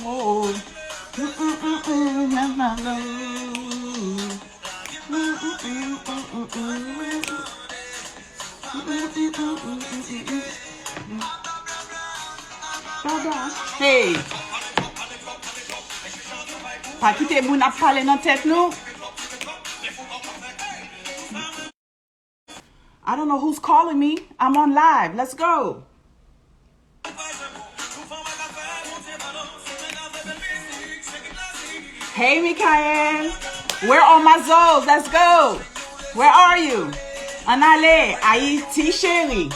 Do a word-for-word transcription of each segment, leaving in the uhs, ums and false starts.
Oh. Mm, mm, mm, mm, mm, mm, mm. Hey! Pa kite moun ap pale nan tèt nou. I don't know who's calling me. I'm on live. Let's go. Hey, Mikael. Where are my Zoes? Let's go. Where are you? Ann ale, Ayiti cheri.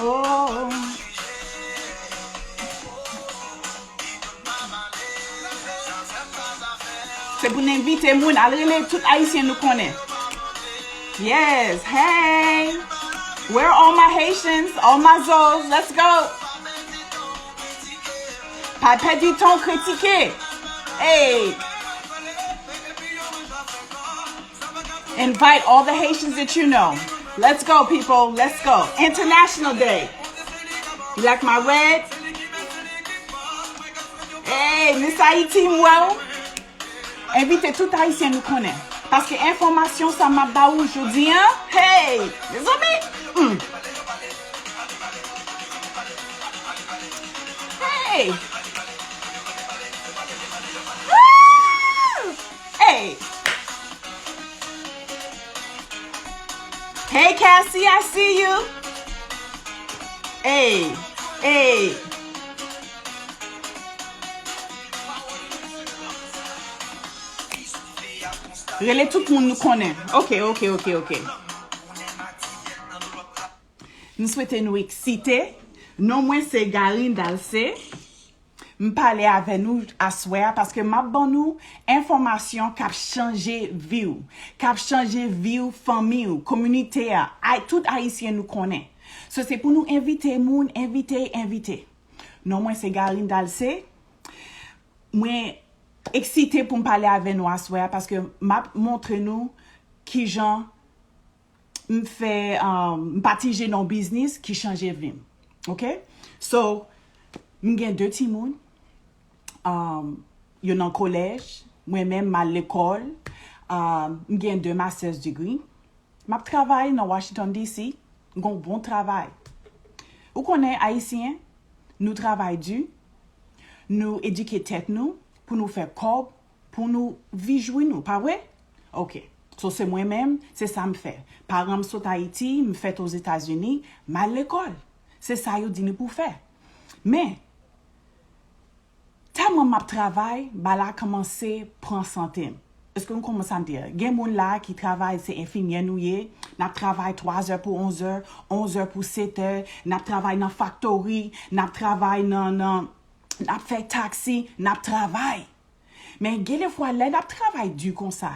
Oh. Se pou n envite moun, al rele tout Ayisyen nou konnen. Yes, hey! Where are all my Haitians? All my Zoes, let's go! Pa pèdi tan w kritike. Hey! Invite all the Haitians that you know. Let's go, people. Let's go. International Day. You like my red? Hey, Miss Haiti, m wè w. Envite tout Ayisyen nou konnen. Paske enfòmasyon sa m ap ba ou jodi a, hey, mezanmi! Mm. Hey! Woo! Hey! Hey, Cassie, I see you. Hey, hey. Rele tout moun nou konnen. Ok, ok, ok, ok. M swete nou eksite. Non mwen se Garine Dalcé. M pale avè nou aswè a paske m ap ban nou enfòmasyon k ap chanje vi w, k ap chanje vi w, fanmi w, kominote a, ay, tout Ayisyen nou konnen. So, se pou nou envite moun, envite, envite. Non mwen se Garine Dalcé. Mwen eksite pou m pale avè nou aswè a paske m ap montre nou kijan m fè, um, m patije nan yon biznis ki chanje vi m. Ok? So, m gen de timoun. Um, yo nan kolèj. Mwen menm, m al lekòl. Um, m gen de master's degree. M ap travay nan Washington D C. M gen yon bon travay. Ou konnen, Ayisyen, nou travay di. Nou edike tèt nou pou nou fè kòb, pou nou vi jwi nou, pa vre? Ok. So, se mwen menm, se sa m fè. Paran m sot Ayiti, m fèt Ozetazini, m al lekòl. Se sa yo di nou pou fè. Men, tèlman m ap travay, bagay la kòmanse pran sante m. Èske nou konprann sa m di a? Gen moun la ki travay, se enfimyè nou ye, n ap travay twa zè pou onz è, onz è pou sèt è, n ap travay nan faktori, n ap travay nan, nan, n ap fè taksi, n ap travay. Men gen de fwa, lè n ap travay di konsa,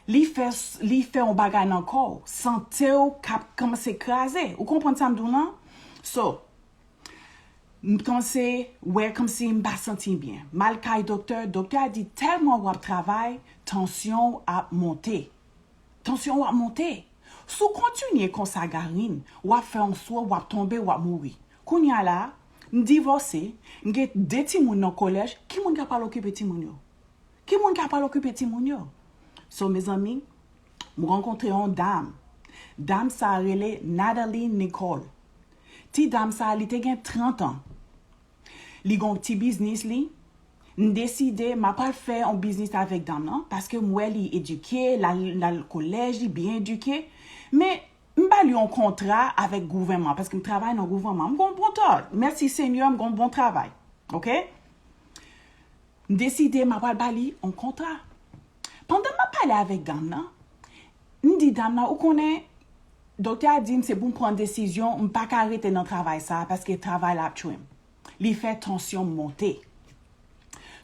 li fè, li fè yon bagay nan kò w, sante w k ap kòmanse kraze. Ou konprann sa m di w lan? So, m kòmanse wè kòmsi m pa santi m byen. M al kay doktè, doktè a di tèlman w ap travay, tansyon w ap monte. Tansyon w ap monte. Si w kontinye konsa, Garine, w ap fè yon swo, w ap tonbe, w ap mouri. Kounye a la, m divòse, m gen de timoun nan kolèj, ki moun k ap al okipe timoun yo? Ki moun k ap al okipe timoun yo? So, mezanmi, m rankontre yon dam. Dam sa a rele Natalie Nicole. Ti dam sa a, li te gen trant an. Li gen yon ti biznis li. M deside m ap al fè yon biznis avèk dam nan, paske m wè li edike, l al, l al kolèj, li byen edike. Men, m ba li yon kontra avèk gouvènman, paske m travay nan gouvènman. M gen yon bon tòd. Mèsi Senyè, m gen yon bon travay. Ok? M deside m ap al ba li yon kontra. Pandan m ap pale avèk dam nan, m di dam nan, ou konnen, doktè a di m se pou m pran desizyon, m pa ka rete nan travay sa a paske travay la ap tchwe m. Li fè tansyon m monte.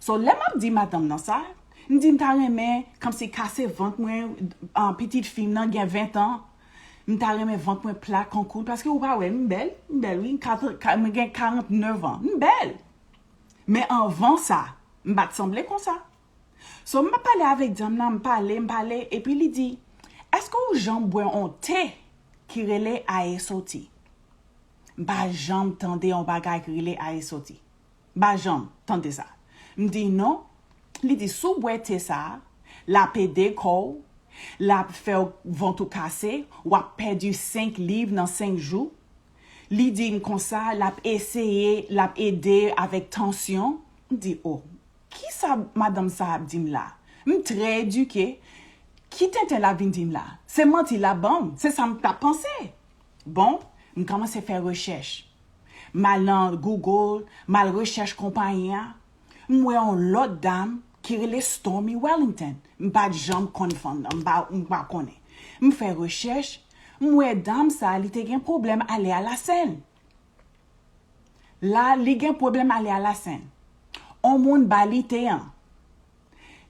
So, lè m ap di madanm nan sa, m di m ta renmen kòmsi kase vant mwen, an, pitit fi m nan gen ven tan, m ta renmen vant mwen plat konkou l, paske ou pa wè, m bèl, m bèl, wi, m kat-, ka-, mwen gen karannnev an, m bèl. Men anvan sa, m pa t sanble konsa. So, m ap pale avèk dam nan, m pale, m pale, epi li di, "Èske ou janm bwè yon te ki rele aye soti?" M pa janm tande yon bagay ki rele aye soti. M pa janm tande sa. M di, "Non." Li di, "Si w bwè te sa a, l ap ede kò w, l ap fè w vant ou kase, w ap pèdi senk liv nan senk jou." Li di m konsa, l ap eseye, l ap ede avèk tansyon. M di, "O, kisa madanm sa ap di m la?" M trè edike. Ki tenten l ap vin di m la? Se manti l ap ban m. Se sa m t ap panse. Bon, m kòmanse fè rechèch. M al nan Google, m al rechèch konpayi a. M wè yon lòt dam ki rele Stormy Wellington. M pa t janm konn fanm nan, m pa, m pa konnen. M fè rechèch, m wè dam sa, li te gen pwoblèm ale alasèn. La, li gen pwoblèm ale alasèn. On moun ba li te an.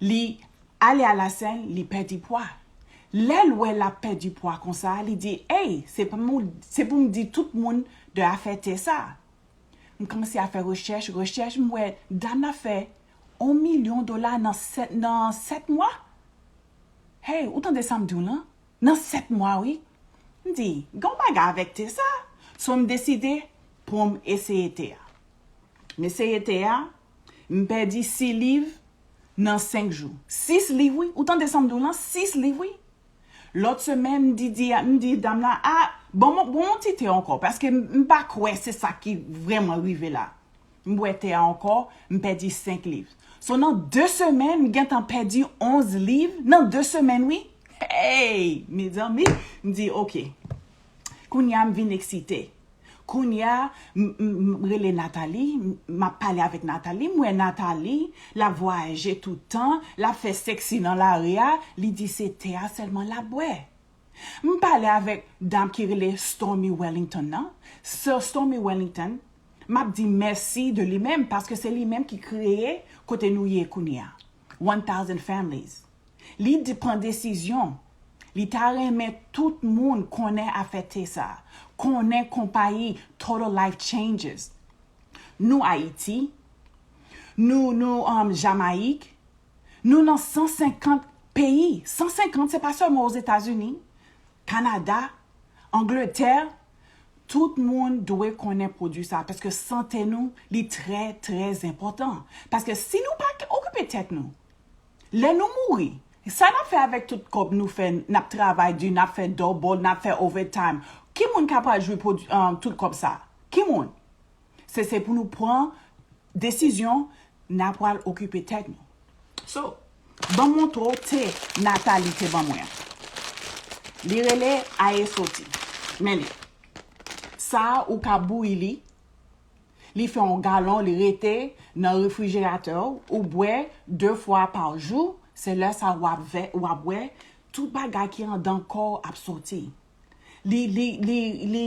Li ale alasèn, li pèdi pwa. Lè l wè l ap pèdi pwa konsa, li di, "Ey, se pou m, se pou m di tout moun de afè te sa." M kòmanse a fè rechèch, rechèch, m wè dam nan fè on milyon dola nan sèt, nan sèt mwa. Hey, ou tande sa m di w lan? Nan sèt mwa, wi. M di, "Gen yon bagay avèk te sa." So, m deside pou m eseye te a. M eseye te a, m pèdi sis liv nan senk jou. Sis liv, wi. Ou tande sa m di w lan? Sis liv, wi. Lòt semèn, m di, di, m di dam la, "A, bon, bon, bon, yon ti te ankò, paske m, m pa kwè se sa ki vrèman rive la." M bwè te a ankò, m pèdi senk liv. So, nan de semèn, m gentan pèdi onz liv. Nan de semèn, wi. Hey, mezanmi, m di, "Oke." Kounye a, m vin eksite. Kounye a, m, m, m rele Nathalie, m, m ap pale avèk Nathalie, m wè Nathalie, l ap vwayaje tout tan, l ap fè sexy nan lari a, li di se te a sèlman l ap bwè. M pale avèk dam ki rele Stormy Wellington nan. Sè Stormy Wellington, m ap di mèsi de li menm, paske se li menm ki kreye kote nou ye kounye a. One thousand Families. Li di, pran desizyon. Li ta renmen tout moun konnen afè te sa, konnen konpayi Total Life Changes. Nou Ayiti, nou, nou, um, Jamayik, nou nan san senkant peyi. San senkant, se pa sèlman Ozetazini, Kanada, Angletè. Tout moun dwe konnen pwodui sa, paske sante nou, li trè, trè enpòtan. Paske si nou pa okipe tèt nou, lè nou mouri, sa n ap fè avèk tout kòb nou fè, n ap travay di, n ap fè double, n ap fè overtime? Ki moun k ap al jwi pwodui, um, tout kòb sa? Ki moun? Se, se pou nou pran desizyon, n a pral okipe tèt nou. So, ban m montre w te Nathalie te ban mwen an. Li rele aye soti. Men li. Sa a, ou ka bouyi li. Li fè yon galon, li rete nan refrijeratè w, ou bwè de fwa pa jou, se lè sa w ap vè, w ap wè tout bagay ki andan kò w ap soti. Li, li, li, li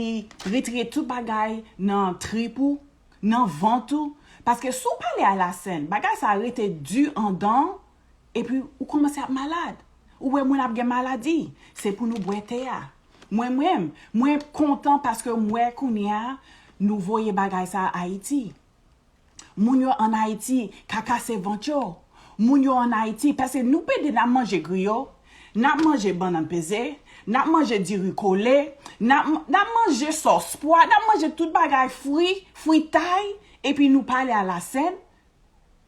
retire tout bagay nan trip ou, nan vant ou. Paske si w pa ale alasèn, bagay sa rete di andan w, epi ou kòmanse ap malad. Ou wè moun ap gen maladi. Se pou nou bwè te a. Mwen menm, mwen kontan paske m wè kounye a, nou voye bagay sa Ayiti. Moun yo ann Ayiti ka kase vant yo. Moun yo ann Ayiti, paske nou pede n ap manje griyo, n ap manje bannann peze, n ap manje diri kole, n ap, n ap manje sòs pwa, n ap manje tout bagay fri, fritay, epi nou pa ale alasèn.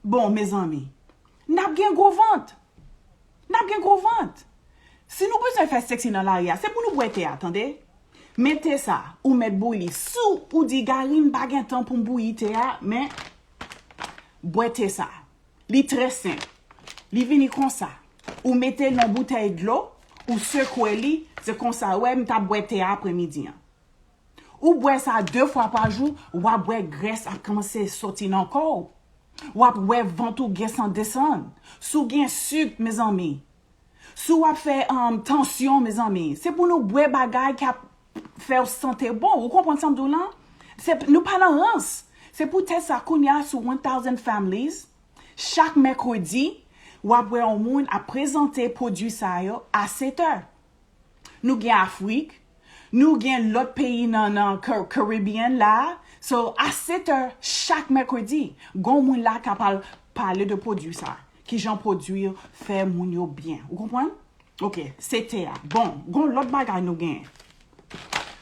Bon, mezanmi, n ap gen gwo vant. N ap gen gwo vant. Si nou bezwen fè sexy nan lari a, se pou nou bwè te a, tande? Men te sa, ou mèt bouyi li. Si w di, "Gary, m pa gen tan pou m bouyi te a," men bwè te sa. Li trè senp. Li vini konsa. Ou mete l nan boutèy dlo, ou sekwe li, se konsa, wè, m t ap bwè te a apremidi an. Ou bwè sa de fwa pa jou, w ap wè grès ap kòmanse soti nan kò w. W ap wè vant ou gentan desann. Si w gen sik, mezanmi, si w ap fè, um, tansyon, mezanmi, se pou nou bwè bagay k ap fè w sante bon. Ou konprann sa m di w lan? Se, nou pa nan rans. Se poutèt sa, kounye a, sou one thousand Families, Chak mèkredi, w ap wè yon moun ap prezante pwodui sa yo a sèt è. Nou gen Afrik, nou gen lòt peyi nan, nan Ka- Caribbean la. So, a sèt è chak mèkredi, gon moun la k ap al pale de pwodui sa. Kijan pwodui fè moun yo byen. Ou konprann? Ok, se te a. Bon, gon lòt bagay nou gen.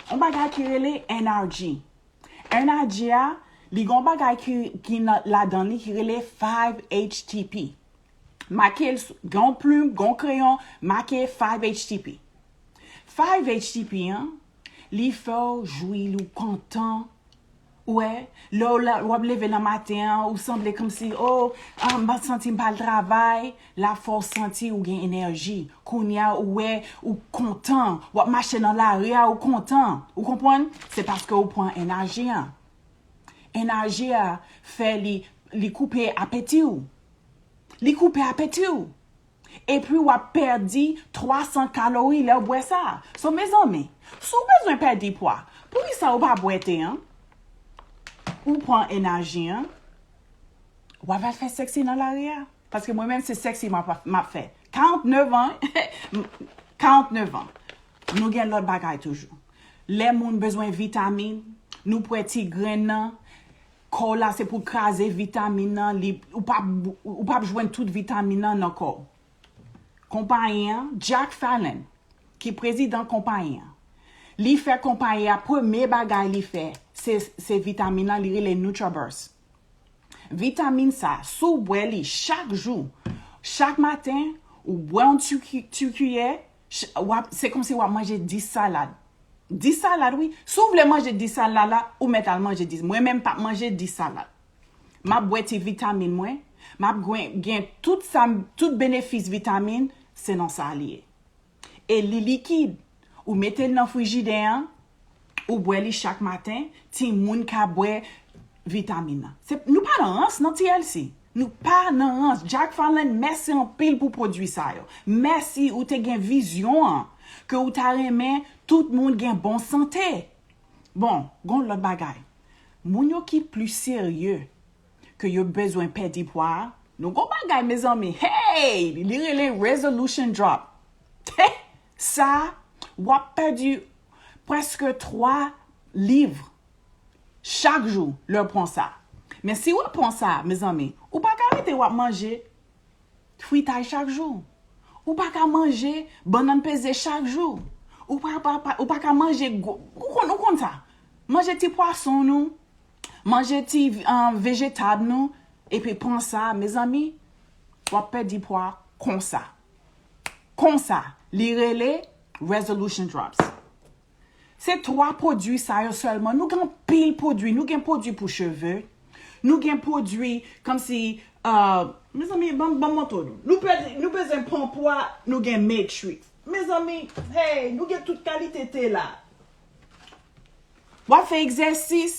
Yon bagay ki rele N R G. N R G a, li gon bagay ki, ki nan- ladan li ki rele five H T P. Make l s- gon plim, gon kreyon, make five H T P. Five H T P an, li fè w jwi, ou kontan. Ou wè, lè w la- w ap leve nan maten an, ou sanble kòmsi, oh, ah, m pa santi m pa al travay, la fè w santi ou gen enèji. Kounye a, ou wè, ou kontan, w ap mache nan lari a, ou kontan. Ou konprann? Se paske ou pran N R G an. N R G a fè li, li koupe apeti w. Li koupe apeti w. Epi w ap pèdi twa san kalori lè w bwè sa. So, mezanmi, si w bezwen pèdi pwa, poukisa ou pa bwè te an? Ou pran N R G an, w ap al fè sèksi nan lari a. Paske mwen menm, se sèksi m ap, m ap fè. Karannèf an, karannèf an. Nou gen lòt bagay toujou. Lè moun bezwen vitamin, nou pran ti grenn nan, kò w la se pou kraze vitamin nan, li, ou p ap, ou p ap jwenn tout vitamin nan nan kò w. Konpayi an, Jack Fallon, ki prezidan konpayi an, li fè konpayi a, premye bagay li fè, se, se vitamin nan, li rele NutraBurst. Vitamin sa, si w bwè li chak jou, chak maten, ou bwè yon ti ki- ti kiyè, ch- w ap- se kòmsi w ap manje dis salad. Dis salad, wi. Si w vle manje dis salad la, ou mèt al manje dis. Mwen menm, m p ap manje dis salad. M ap bwè ti vitamin mwen, m ap gwen- gen tout sa, m- tout benefis vitamin, se nan sa li ye. E li likid. Ou mete l nan frijidè an, ou bwè li chak maten, timoun ka bwè vitamin nan. Se, nou pa nan rans nan T L C. Nou pa nan rans. Jack Fallon, mèsi anpil pou pwodui sa yo. Mèsi ou te gen vizyon an, ke ou ta renmen tout moun gen bon sante. Bon, gon lòt bagay. Moun yo ki plis serye, ke yo bezwen pèdi pwa a, nou gon bagay, mezanmi. Hey! Li rele Resolution Drop. Sa, w ap pèdi prèske twa liv chak jou lè w pran sa. Men si w ap pran sa, mezanmi, ou pa ka rete w ap manje fritay chak jou. Ou pa ka manje bannann peze chak jou. Ou pa, pa, pa- ou pa ka manje gwo- ou konn, ou konn sa. Manje ti pwason nou, manje ti um, vejetab nou, epi pran sa, mezanmi, w ap pèdi pwa konsa. Konsa, li rele Resolution Drops. Se twa pwodui sa yo sèlman. Nou gen anpil pwodui. Nou gen pwodui pou cheve. Nou gen pwodui kòmsi, uh, mezanmi, ban, ban m montre nou. Nou, pe, nou bezwen pran pwa, nou gen Matrix. Mezanmi, hey, nou gen tout kalite te la. W ap fè egzèsis,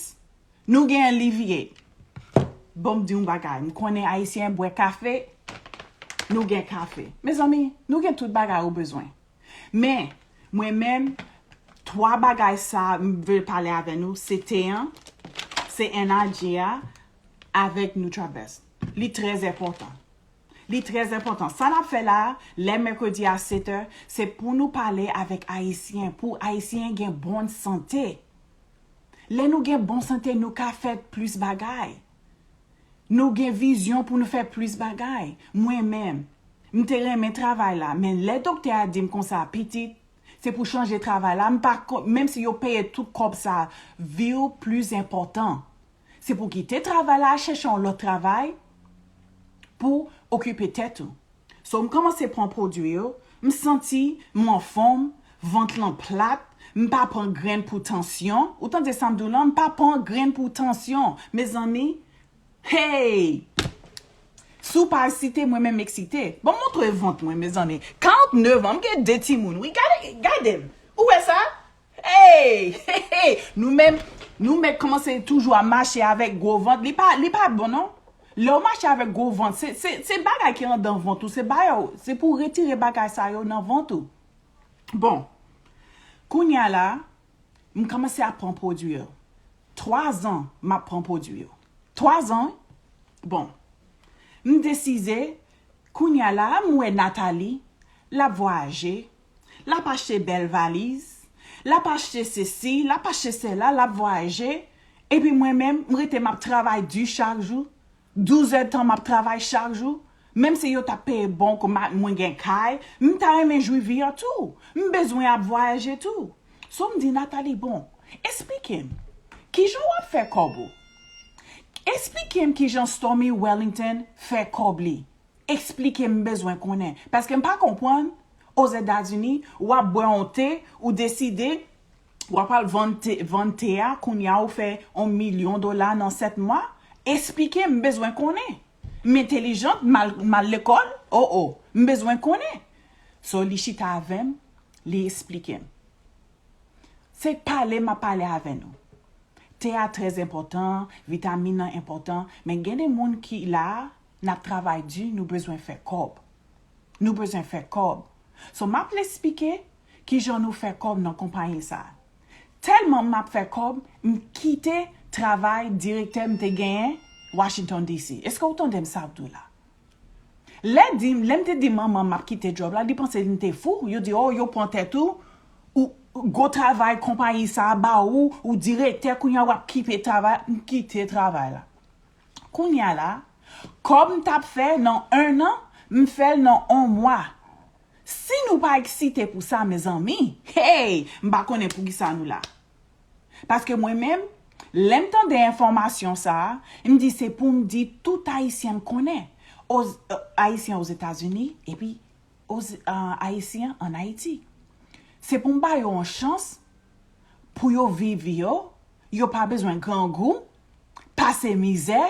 nou gen Liviate. Bon, m di yon bagay. M konnen Ayisyen bwè kafe, nou gen kafe. Mezanmi, nou gen tout bagay ou bezwen. Men, mwen menm, twa bagay sa, m vle pale avè nou, se te an, se N R G a, avèk NutraBest. Li trè enpòtan. Li trè enpòtan. Sa n ap fè la, lè mèkredi a sèt è, se pou nou pale avèk Ayisyen, pou Ayisyen gen bon sante. Lè nou gen bon sante, nou ka fè plis bagay. Nou gen vizyon pou nou fè plis bagay. Mwen menm, m te renmen travay la, men lè doktè a di m konsa, pitit, se pou chanje travay la, m pa ko- menm si yo peye tout kòb sa, vi w plis enpòtan. Se pou kite travay la, chèche yon lòt travay pou okipe tèt ou. So, m kòmanse pran pwodui yo, m santi m anfòm, vant lan plat, m pa pran grenn pou tansyon. Ou tande sa m di w lan, m pa pran grenn pou tansyon. Mezanmi, hey! Si w pa eksite, mwen menm eksite. Ban m montre vant mwen, mezanmi. Karannèf an, m gen de timoun, wi. Gade, gade m. Ou wè sa? Hey! Hey! Hey! Nou menm, nou mèt kòmanse toujou a mache avèk gwo vant. Li pa, li pa bon, non. Lè w mache avèk gwo vant, se, se, se bagay ki andan vant ou. Se bagay, se pou retire bagay sa yo nan vant ou. Bon, kounye a la, m kòmanse ap pran pwodui yo. Twa zan m ap pran pwodui yo. Twa zan, wi. Bon, M deside, kounye a la, m wè Nathalie, l ap vwayaje, l ap achte bèl valiz, l ap achte sesi, l ap achte sela, l ap vwayaje, epi mwen menm, m rete m ap travay di chak jou, douz èdtan m ap travay chak jou, menm si yo t ap peye bon, kou mwen gen kay, m ta renmen jwi vi an tou, m bezwen ap vwayaje tou. So m di Nathalie, bon, esplike m, kijan w ap fè kòb ou? Esplike m kijan Stormy Wellington fè kòb li. Eksplike m, m bezwen konnen. Paske m pa konprann, Ozetazini, w ap bwè yon te, ou deside, w ap al vann te, vann te a, kounye a ou fè yon milyon dola nan sèt mwa. Esplike m, m bezwen konnen. M entelijant, m al, m al lekòl, o o, m bezwen konnen. So, li chita avè m, li esplike m. Se pale m ap pale avè nou. Te a trè enpòtan, vitamin nan enpòtan, men gen de moun ki la, n ap travay di, nou bezwen fè kòb. Nou bezwen fè kòb. So, m ap esplike kijan nou fè kòb nan konpayi sa. Tèlman m ap fè kòb, m kite travay direktè m te genyen Washington D C. Èske w tande m sa ap di w la? Lè di m, lè m te di manman m ap kite djòb la, li panse m te fou. Yo di, o, yo pran tèt ou, ou gwo travay konpayi sa a ba ou, ou direktè, kounye a w ap kite travay, m kite travay la. Kounye a la, kòb m t ap fè nan en an, m fè l nan yon mwa. Si nou pa eksite pou sa, mezanmi, hey, m pa konnen poukisa nou la. Paske mwen menm, lè m tande enfòmasyon sa a, m di se pou m di tout Ayisyen m konnen, Oz- Ayisyen Ozetazini, epi Oz- Ayisyen ann Ayiti. Se pou m ba yo yon chans pou yo viv yo, yo pa bezwen grangou, pase mizè,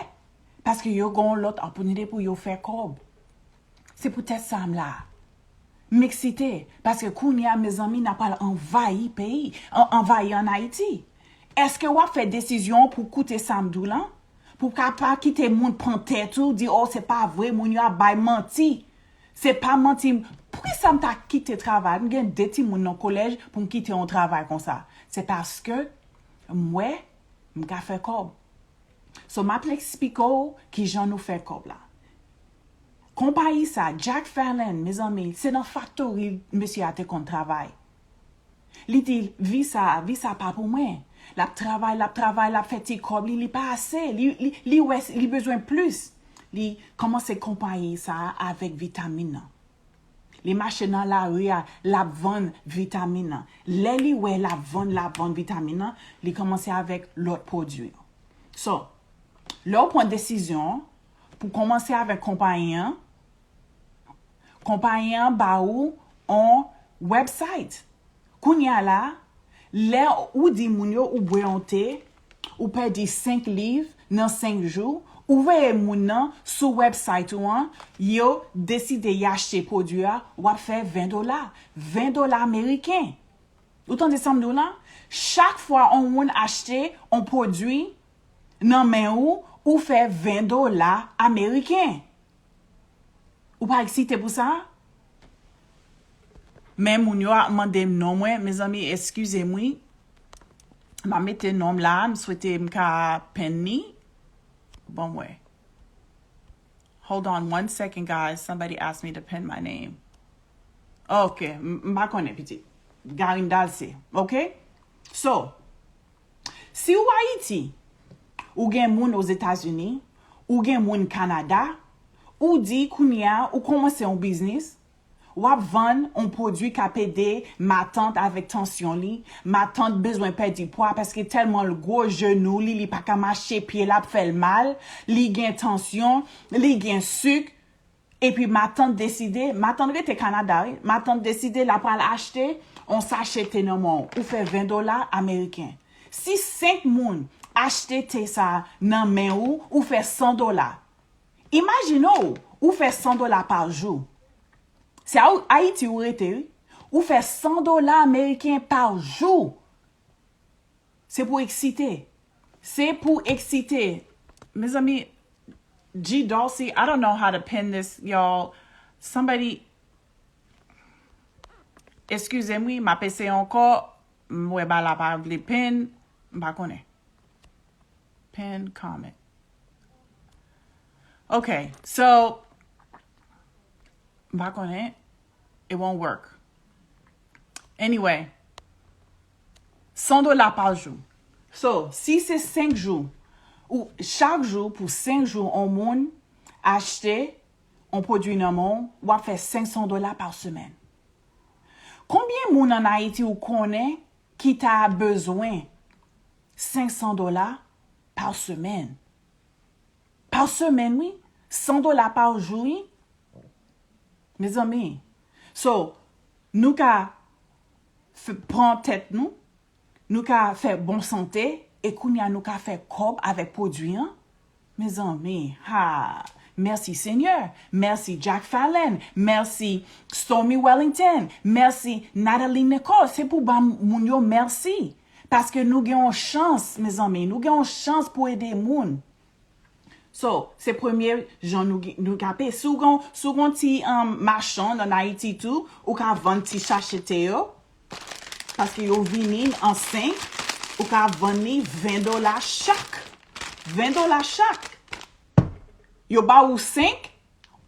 paske yo gen yon lòt opòtinite pou yo fè kòb. Se poutèt sa m la. M eksite, paske kounye a, mezanmi, n ap al anvayi peyi, an- anvayi ann Ayiti. Èske w ap fè desizyon pou koute sa m di w lan? Pou w ka pa kite moun pran tèt ou, di, o, se pa vre, moun yo ap bay manti. Se pa manti. Poukisa m ta kite travay? M gen de timoun nan kolèj pou m kite yon travay konsa. Se paske m wè m ka fè kòb. So, m ap eksplike w kijan nou fè kòb la. Konpayi sa, Jack Fallon, mezanmi, se nan faktori mesye a te konn travay. Li di, vi sa, vi sa pa pou mwen. L ap travay, l ap travay, l ap fè ti kòb li, li pa ase. Li, li, li wè, li bezwen plis. Li kòmanse konpayi sa avèk vitamin nan. Li mache nan lari a, l ap vann vitamin nan. Lè li wè l ap vann, l ap vann vitamin nan, li kòmanse avèk lòt pwodui. So, lè w pran desizyon pou kòmanse avèk konpayi an, konpayi an ba ou on website. Kounye a la, lè ou di moun yo ou bwè yon te, ou pèdi senk liv nan senk jou, ou voye moun nan sou website ou an, yo deside y achte pwodui a, w ap fè ven dola. Ven dola ameriken. Ou tande sa m di w la? Chak fwa on moun achte on pwodui nan men ou, ou fè ven dola ameriken. Ou pa eksite pou sa? Men moun yo ap mande m non mwen, mezanmi, eskize m wi. M ap mete non m la, m swete m ka pin ni. Bon, mwen. Hold on one second, guys. Somebody asked me to pin my name. Ok, m m pa konnen, pitit. Garinda l se. Ok? So, si w Ayiti, ou gen moun Ozetazini, ou gen moun Kanada, ou di kounye a, ou kòmanse yon biznis, w ap vann yon pwodui k ap ede matant avèk tansyon li. Matant bezwen pèdi pwa paske tèlman l gwo, jenou li, li pa ka mache, pye l ap fè l mal, li gen tansyon, li gen sik. Epi matant deside, matant rete Kanada, wi. Matant deside l ap al achte yon sache te nan men w. Ou fè ven dola ameriken. Si senk moun achte te sa a nan men ou, ou fè san dola. Imajine w, ou fè san dola pa jou. Se a- Ayiti ou rete, wi. Ou fè san dola ameriken pa jou. Se pou eksite. Se pou eksite. Mezanmi, G Dulcie, I don't know how to pin this, y'all. Somebody, eskize m wi, m ap eseye ankò. M wè ba la pa vle pin, m pa konnen. Pin comment. Ok, so, m pa konnen, it won't work. Anyway, san dola pa jou. So, si se senk jou, ou chak jou pou senk jou, yon moun achte yon pwodui nan men w, w ap fè senk san dola pa semèn. Konbyen moun ann Ayiti ou konnen ki ta bezwen senk san dola pa semèn? Pa semèn, wi. San dola pa jou, wi. Mezanmi. So, nou ka f- pran tèt nou, nou ka fè bon sante, e kounye a nou ka fè kòb avèk pwodui an. Mezanmi, ha! Mèsi Senyè, mèsi Jack Fallon, mèsi Stormy Wellington, mèsi Natalie Nicole. Se pou ba moun yo mèsi. Paske nou gen yon chans, mezanmi, nou gen yon chans pou ede moun. So, se premye jan nou, nou ka peye. Si w gon, si w gon ti um, machann ann Ayiti tou, ou ka vann ti sachete yo. Paske yo vini an senk, ou ka vann li ven dola chak. Ven dola chak. Yo ba ou senk,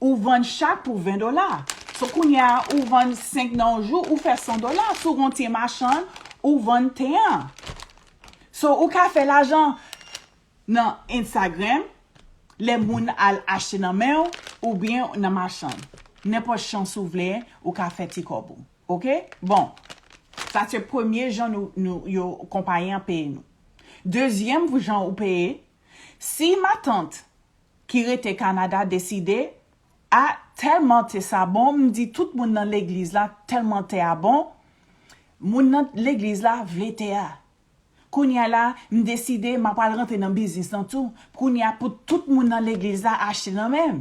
ou vann chak pou ven dola. So, kounye a, ou vann senk nan yon jou, ou fè san dola. Si w gon ti machann, ou vann te an. So, ou ka fè lajan nan Instagram, lè moun al achte nan men w, oubyen nan machann. Nenpòt chans ou vle, ou ka fè ti kòb ou. Ok? Bon, sa se premye jan nou, nou, yo, konpayi an peye nou. Dezyèm jan ou peye, si matant ki rete Kanada deside, a, tèlman te sa bon, m di tout moun nan legliz la, tèlman te a bon, moun nan legliz la vle te a. Kounye a la, m deside m ap al rantre nan biznis lan tou. Kounye a pou tout moun nan legliz la achte nan men m.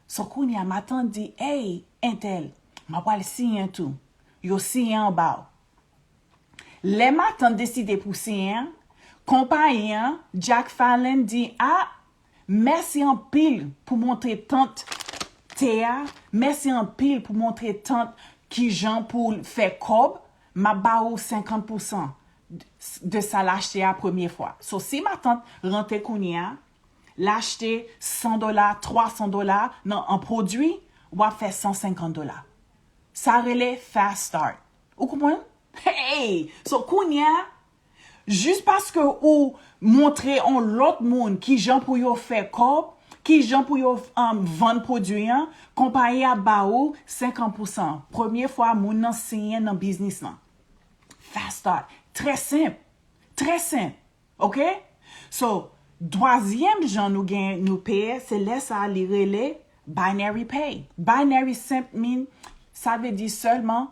So kounye a matant di, ey, entèl, m ap al siyen tou. Yo siyen anba w. Lè matant deside pou siyen an, konpayi an, Jack Fallon di, a, mèsi anpil pou montre tant te a, mèsi anpil pou montre tant kijan pou fè kòb, m ap ba ou senkant pousan de sa l achte a premye fwa. So, si matant rantre kounye a, l achte san dola, twa san dola nan an pwodui, w ap fè san senkant dola. Sa rele fast start. Ou konprann? Hey! So, kounye a, jis paske ou montre yon lòt moun kijan pou yo fè kòb, kijan pou yo um, vann pwodui an, konpayi a ba ou senkant pousan. Premye fwa moun nan siyen nan biznis lan. Fast start. Trè senp. Trè senp. Ok? So, twazyèm jan nou gen nou peye, se lè sa li rele binary pay. Binary senp mean, sa vle di sèlman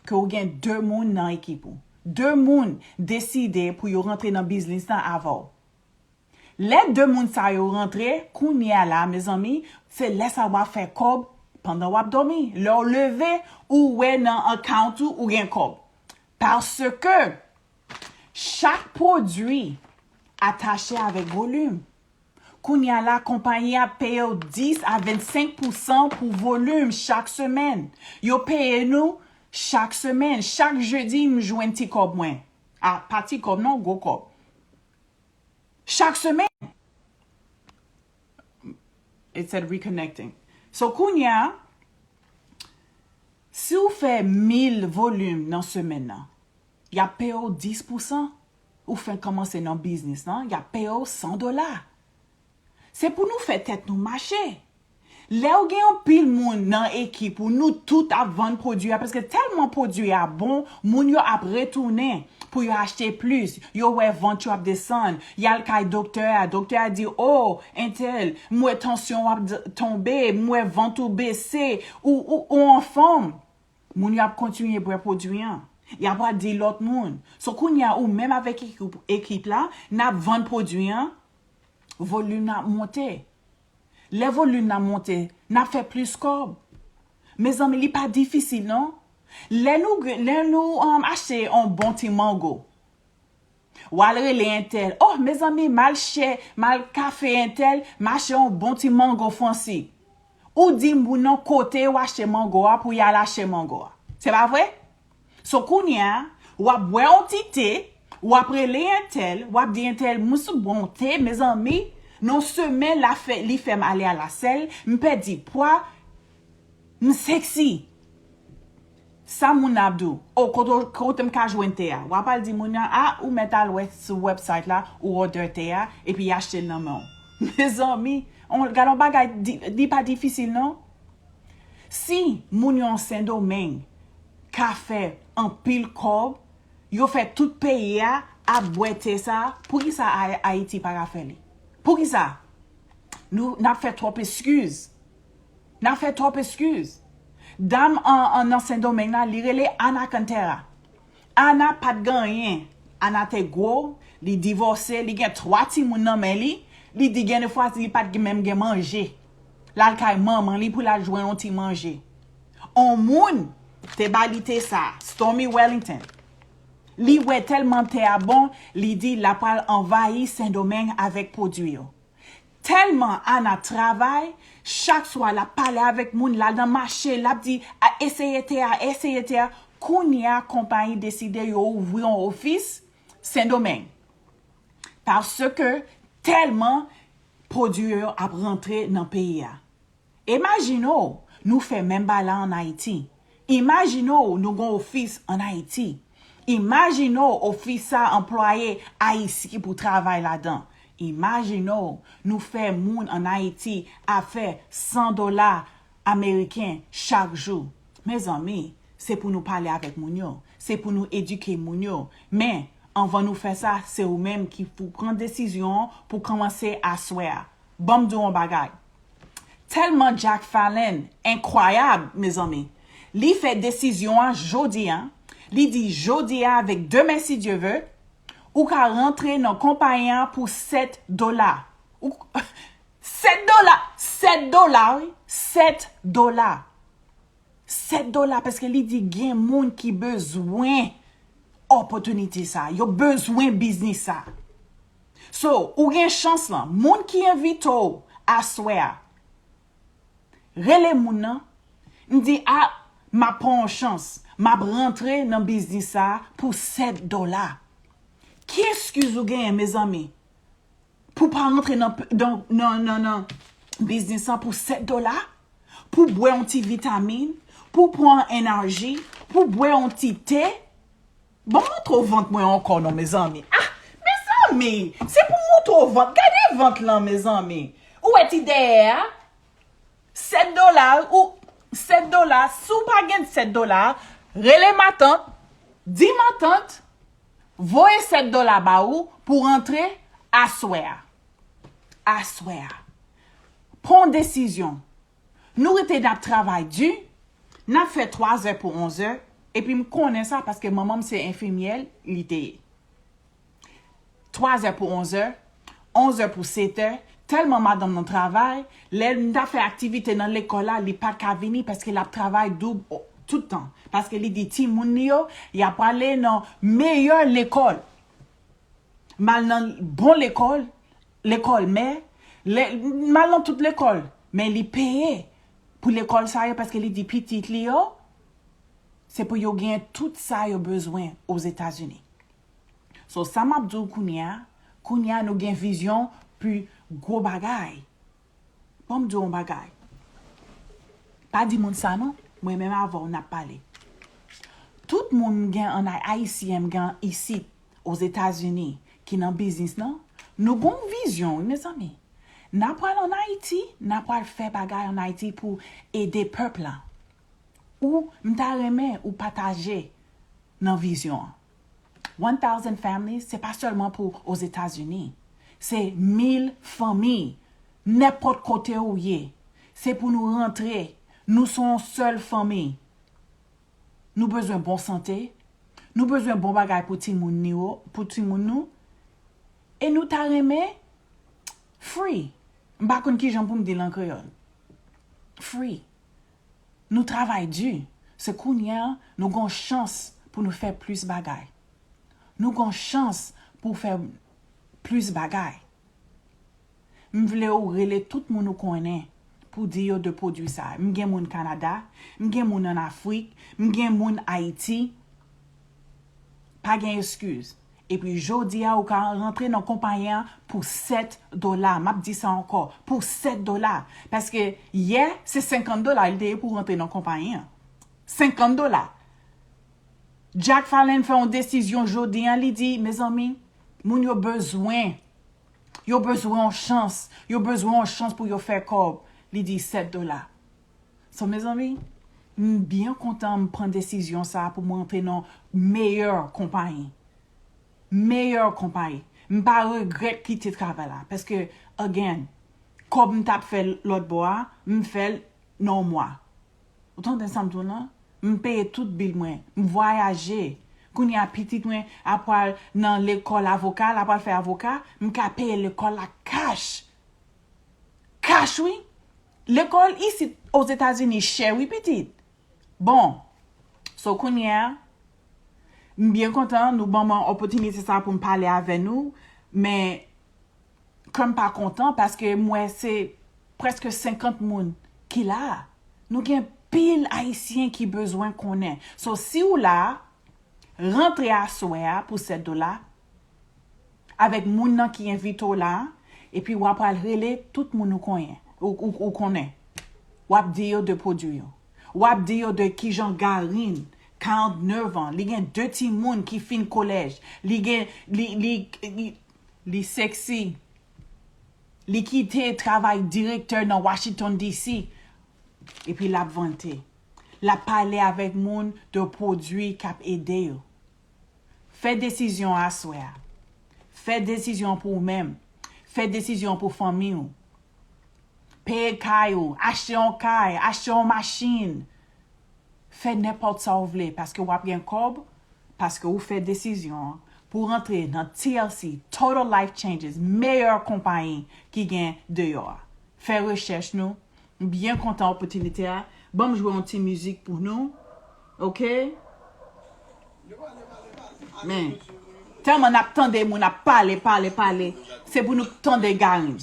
ke ou gen de moun nan ekip ou. De moun deside pou yo rantre nan biznis lan avè w. Lè de moun sa yo rantre, kounye a la, mezanmi, se lè sa w ap fè kòb pandan w ap dòmi. Lè w leve, ou wè nan account ou, ou gen kòb. Paske chak pwodui atache avèk volim. Kounye a la, konpayi a peye w dis a vennsenk pousan pou volim chak semèn. Yo peye nou chak semèn. Chak jedi, m jwenn ti kòb mwen. A, pa ti kòb non, gwo kòb. Chak semèn. It said reconnecting. So, kounye a, si w fè mil volim nan semèn nan, y ap peye w dis pousan. Ou fenk kòmanse nan biznis lan, y ap peye w san dola. Se pou nou fè tèt nou mache. Lè w gen yon pil moun nan ekip ou, nou tout ap vann pwodui a, paske tèlman pwodui a bon, moun yo ap retounen pou yo achte plis. Yo wè vant yo ap desann. Y al kay doktè a, doktè a di, o, entèl, m wè tansyon w ap d- tonbe, m wè vant ou bese, ou, ou, ou anfòm. Moun yo ap kontinye bwè pwodui an. Y ap al di lòt moun. So kounye a, ou menm avèk ekip, ekip la, n ap vann pwodui an, volim nan ap monte. Lè volim nan monte, n ap fè plis kòb. Mezanmi, li pa difisil non. Lè nou, lè nou um, achte yon bon ti mango, w al rele entèl, oh, mezanmi, m al chè, m al kafe entèl, m achte yon bon ti mango Fransi. Ou di moun nan kote w achte mango a pou y al achte mango a. Se pa vre? So kounye a, w ap bwè yon ti te, w ap rele entèl, w ap di entèl, m sou bon te, mezanmi, Non sèlman l a fè, li fè m ale a lasèl, m pèdi pwa, m seksi. Sa moun nan ap di w, o, kote, kote m ka jwenn te a? W ap al di moun nan, a, ou mèt al wè sou website la, ou order te a, epi y achte l nan men w. Mezanmi, on, gade yon bagay, di- li pa difisil non. Si moun yo an Sendomeng ka fè anpil kòb, yo fè tout peyi a ap bwè te sa, poukisa Ay- Ayiti pa ka fè li? Poukisa? Nou n ap fè twòp eskiz. N ap fè twòp eskiz. Dam an, an nan Sendomeng la, li rele Ana Cantera. Ana pa t gen anyen. Ana te gwo, li divòse, li gen twa timoun nan men li. Li di gen de fwa li pa t menm gen manje. L al kay manman li pou l al jwenn yon ti manje. On moun te ba li te sa, Stormy Wellington. Li wè tèlman te a bon, li di l ap pral anvayi Sendomeng avèk pwodui yo. Tèlman Ana travay, chak swa l ap pale avèk moun, l al nan mache, l ap di, a, eseye te a, eseye te a. Kounye a, konpayi deside yo ouvri yon ofis Sendomeng. Paske tèlman pwodui yo ap rantre nan peyi a. Imajine w, nou fè menm bagay la an Ayiti. Imajine w, nou gen ofis an Ayiti. Imajine w, ofis sa anplwaye Ayisyen pou travay ladan. Imajine w, nou fè moun an Ayiti ap fè san dola ameriken chak jou. Mezanmi, se pou nou pale avèk moun yo. Se pou nou edike moun yo. Men, anvan nou fè sa, se ou menm ki pou pran desizyon an pou kòmanse aswè a. Ban m di w yon bagay. Tèlman Jack Fallon enkwayab, mezanmi. Li fè desizyon an jodi a. Li di jodi a, avèk demen, si Dye ve, ou ka rantre nan konpayi an pou sèt dola. Ou, sèt dola! Sèt dola, wi! Sèt dola! Sèt dola, paske li di gen moun ki bezwen opòtinite sa. Yo bezwen biznis sa. So, ou gen chans lan. Moun ki envite w aswè a, rele moun nan. M di, a, m ap pran yon chans. M ap rantre nan biznis sa pou sèt dola. Ki eskiz ou genyen, mezanmi? Pou pa rantre nan, nan, nan, nan, nan biznis lan pou sèt dola? Pou bwè yon ti vitamin? Pou pran enèji? Pou bwè yon ti te? Bon, montre w vant mwen ankò non, mezanmi. Ah, mezanmi, se pou montre w vant. Gade vant lan, mezanmi. Ou wè ti dèyè a? Sèt dola, ou, sèt dola, si w pa gen sèt dola, rele matant, di matant, voye sèt dola ba ou pou rantre aswè a. Aswè a. Pran desizyon. Nou rete n ap travay di, n ap fè twa zè pou onz è, epi m konnen sa paske manman m se enfimyè, li te ye. Twa zè pou onz è, onz è pou sèt è, tèlman madanm nan travay, lè m ta fè aktivite nan lekòl la, li pa ka vini paske l ap travay doub tout tan. Paske li di timoun li yo, y ap prale nan meyè lekòl. M al nan bon lekòl, lekòl mè, lè, m al nan tout lekòl, men li peye pou lekòl sa yo paske li di pitit li yo, se pou yo gen tout sa yo bezwen Ozetazini. So, sa m ap di w kounye a, kounye a nou gen vizyon pou gwo bagay. Ban m di w yon bagay. Pa di moun sa non, mwen menm avè w n ap pale. Tout moun m gen an Ay-, Ayisyen m gen isit, Ozetazini, ki nan biznis lan, nou gen yon vizyon, wi, mezanmi. N ap pral an Ayiti, n ap pral fè bagay an Ayiti pou ede pèp la. Ou, m ta renmen ou pataje nan vizyon an. One thousand families, se pa sèlman pou Ozetazini. Se mil fanmi, nenpòt kote ou ye. Se pou nou rantre. Nou se yon sèl fanmi. Nou bezwen bon sante. Nou bezwen bon bagay pou timoun ni yo, pou timoun nou. E nou ta renmen free. M pa konn kijan pou m di l an kreyòl. Free. Nou travay di. Se kounye a, nou gen chans pou nou fè plis bagay. Nou gen chans pou fè plis bagay. M vle ou rele tout moun ou konnen pou di yo de pwodui sa. M gen moun Kanada, m gen moun an Afrik, m gen moun Ayiti. Pa gen eskiz. Epi jodi a, ou ka rantre nan konpayi an pou sèt dola. M ap di sa ankò, pou sèt dola. Paske yè, se senkant dola li te ye pou rantre nan konpayi an. Senkant dola. Jack Fallon fè yon desizyon jodi a, li di, mezanmi, moun yo bezwen, yo bezwen yon chans, yo bezwen yon chans pou yo fè kòb. Li di sèt dola. So, mezanmi, m byen kontan m pran desizyon sa a pou mwen antre nan meyè konpayi. Meyè konpayi. M pa regrèt kite travay la. Paske, again, kòb m t ap fè lòt bò a, m fè l nan yon mwa. Ou tande sa m di w lan? M peye tout bil mwen. M vwayaje. Kounye a, pitit mwen ap pral nan lekòl avoka, l ap pral fè avoka, m ka peye lekòl la kach. Kach, wi. Lekòl isit Ozetazini chè, wi, pitit. Bon, so kounye a, m byen kontan nou ban mwen opòtinite sa pou m pale avè nou, men kè m pa kontan paske m wè se prèske senkant moun ki la. Nou gen pil Ayisyen ki bezwen konnen. So, si w la, rantre aswè a pou sèt dola avèk moun nan ki envite w la, epi w ap al rele tout moun ou konnen, ou, ou, ou konnen. W ap di yo de pwodui yo. W ap di yo de kijan Garin, karannnev an, li gen de timoun ki fin kolèj, li gen, li, li, li, li sexy, li kite travay direktè nan Washington D C, epi l ap vante. L ap pale avèk moun de pwodui k ap ede yo. Fè desizyon aswè a. Fè desizyon pou ou menm. Fè desizyon pou fanmi w. Peye kay ou, achte yon kay, achte yon machin. Fè nenpòt sa w vle, paske w ap gen kòb, paske ou fè desizyon an pou rantre nan T L C, Total Life Changes, meyè konpayi ki gen deyò a. Fè rechèch nou. M byen kontan opòtinite a. Ban m jwe yon ti mizik pou nou. Oke? Men, tèlman n ap tande moun ap pale, pale, pale. Se pou nou tande Garin.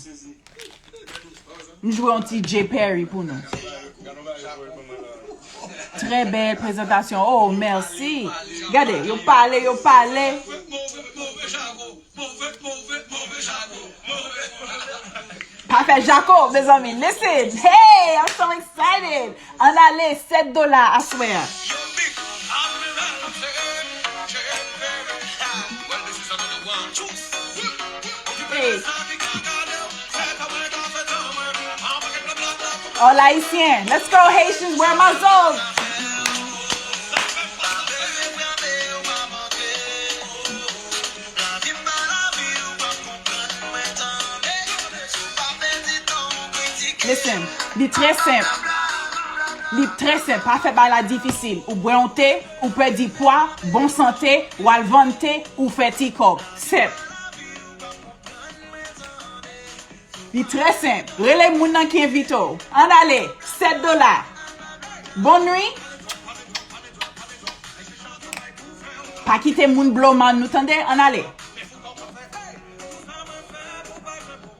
M jwe yon ti Jay Perry pou nou. Trè bèl prezantasyon. Oh, mèsi. Gade, yo pale, yo pale. Pa fè jako, mezanmi. Listen. Hey, I'm so excited. Ann ale, sèt dola aswè a. Hey. All Haitian. Let's go, Haitians. Where my souls? Listen, li trè senp. Li trè senp. Pa fè bagay la difisil. Ou bwè yon te, ou pèdi pwa, bon sante, w al vann te, ou fè ti kòb. Senp. Li trè senp. Rele moun nan ki envite w. Ann ale. Sèt dola. Bonn nwi. Pa kite moun bloman nou, tande. Ann ale.